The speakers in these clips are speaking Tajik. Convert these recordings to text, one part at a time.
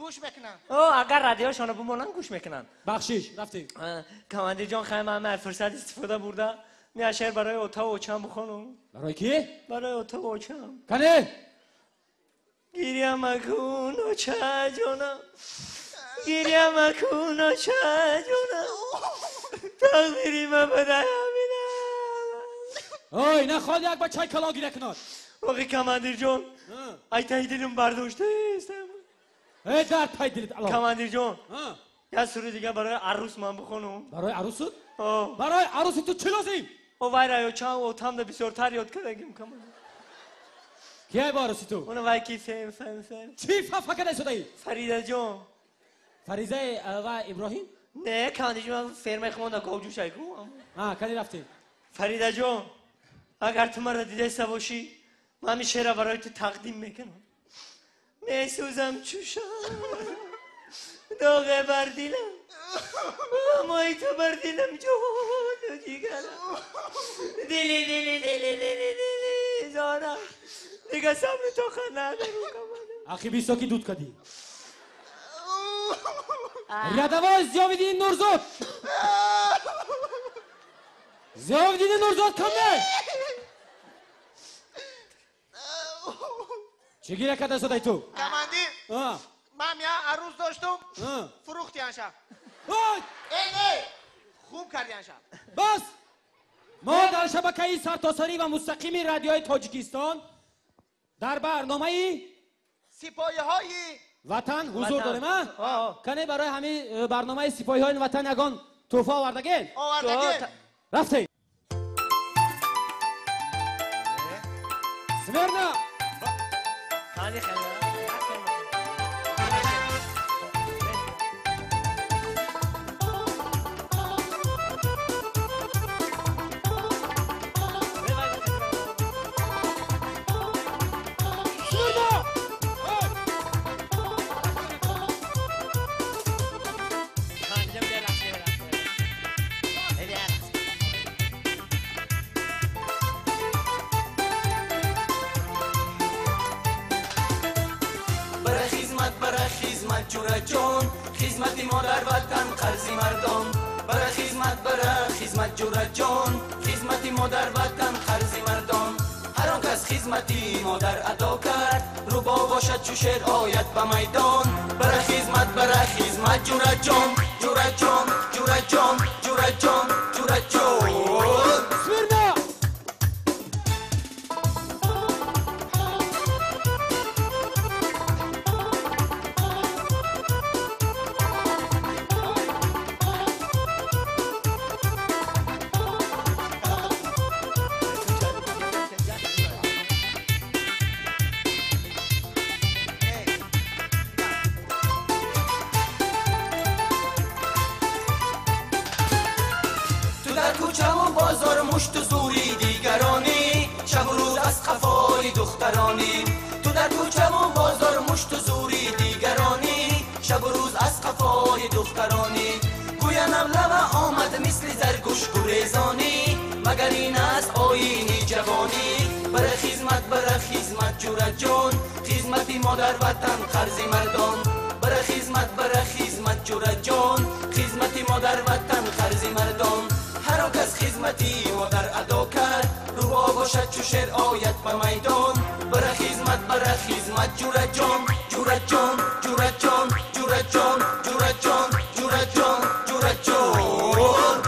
Гӯш мекунанд. Агар радиошонро бимонанд гӯш мекунанд. Бахшиш, рафтем. Командир ҷон, хай ман аз фурсат истифода бурда мия шеър барои отаву очам бихонам. Барои ки? Барои отаву очам. Кане? Гиря макун, оча ҷонам. Гиря макун, оча ҷонам. Тақдири ман ба ҳамина. Ой, нахоҳад як бачаи калон гиря кунад. Оқи командир ҷон, ай таи дилам бардоштаст. Эй, дар таи дилит ало. Командир ҷон, як суруди дига барои арӯс ман бихонам. Барои арӯсут? Барои арӯси ту чӣ лозим? О, вайра очам отамда бисёртар ёд кардагим, командир. Кия бо арӯси ту? Она вай ки фем фем фем. Чӣ фафа карда истодаӣ? Фарида ҷон. Фаризаи ва Иброҳим? Не, командир ҷон, ман фермаи худамон говҷӯшай ку. Кани рафтем? Фарида ҷон, агар ту маро дидаиста бошӣ, ман ҳамин шеъра барои ту тақдим мекунам. Месӯзам чӯшам, доғе бар дилам, ғамои ту бар дилам ҷону ҷигарам. Дили дили дили дили дили зорам, дига сабру тоқат надорам, командир. Ахи бисоки дуд кадӣ. Рядовой Зиёвиддини Нурзод. Зиёвиддини Нурзод каме? Чӣ гиря карда истодаи ту? Командир, ман як арӯс доштум, фурӯхти анша. Ой! Э, не! Хуб карди анша. Бас! Мо дар шабакаи сартосарӣ ва мустақими радиои Тоҷикистон дар барномаи сипоҳиҳои ватан ҳузур дорем, а? Кане барои ҳамин барномаи сипоҳиҳои ватан ягон тӯҳфа овардагем? Овардагем. Рафтем. Смирно! Ҷураҷон, хизмати модар ватан қарзи мардон. Бара хизмат, бара хизмат, ҷураҷон, хизмати модар ватан қарзи мардон. Ҳар он кас хизмати модар адо кард, рӯбо бошад чу шер ояд ба майдон. Бара хизмат, бара хизмат, ҷураҷон, ҷураҷон, ҷураҷон, ҷураҷон, ҷураҷон. Смирно! مشت زوری دیگرانی، شب و روز از قفای دخترانی. تو در کوچه و بازار مشت زوری دیگرانی، شب و روز از قفای دخترانی. گوینم لبه آمد مثل زرگوش گریزانی، مگر این است آیینی جوانی. بر خدمت، بر خدمت جورجان، خدمتی مادر وطن قرض مردان. بر خدمت، بر خدمت جورجان، خدمتی مادر وطن قرض مردان. هر کس خدمتی مادر ادا کرد، رو باشد چو شعر آید به میدان. بر خدمت، بر خدمت جورجان، جورجان، جورجان، جورجان، جورجان، جورجان، جورجان.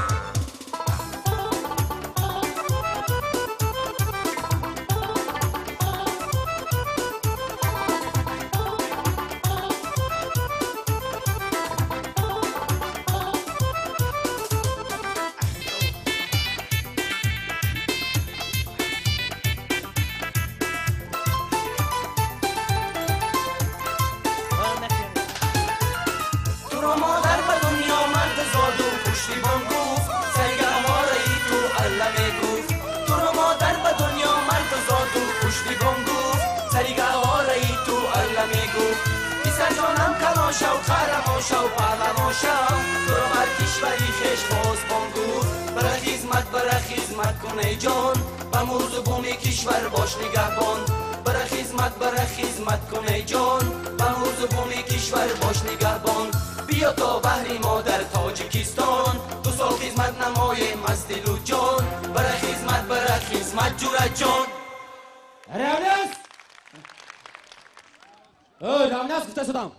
Хизмат бара хизмат кун эй ҷон, ба мурзубуми кишвар бош нигаҳбон. Биё то баҳри мо дар Тоҷикистон, 2 сол хизмат намоем аз дилу ҷон. Бара хизмат, бара хизмат ҷураҷон. Равнес! Эй, Равнес гуфта шудам.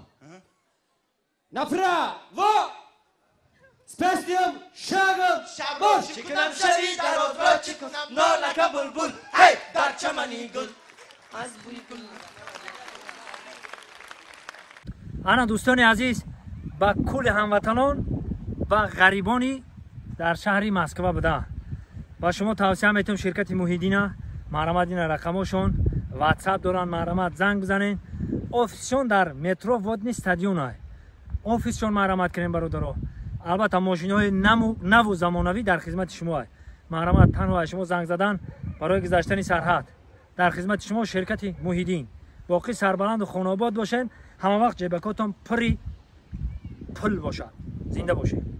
Направо! С песням шагом марш! Чӣ кунам шаби дарозро, чӣ кунам нолака булбул, ҳей дар чамани гул аз бӯи гул. Ана дӯстони азиз, ба кулли ҳамватанон ва ғарибони дар шаҳри Москва буда ба шумо тавсия метавам ширкати Муҳиддина, марҳамат, ина рақамошон ватсап доранд, марҳамат занг бизанед. Офисшон дар метро Водный стадион ай. Офисшон марҳамат кунем бародаро. Албатта мошинои наву замонавӣ дар хизмати шумо ай. Марҳамат, танҳо аз шумо занг задан барои гузаштани сарҳад. Дар хизмати шумо ширкати Муҳиддин. Боқӣ сарбаланду хонаобод бошед, ҳама вақт ҷебакотон пури пул бошад. Зинда бошед.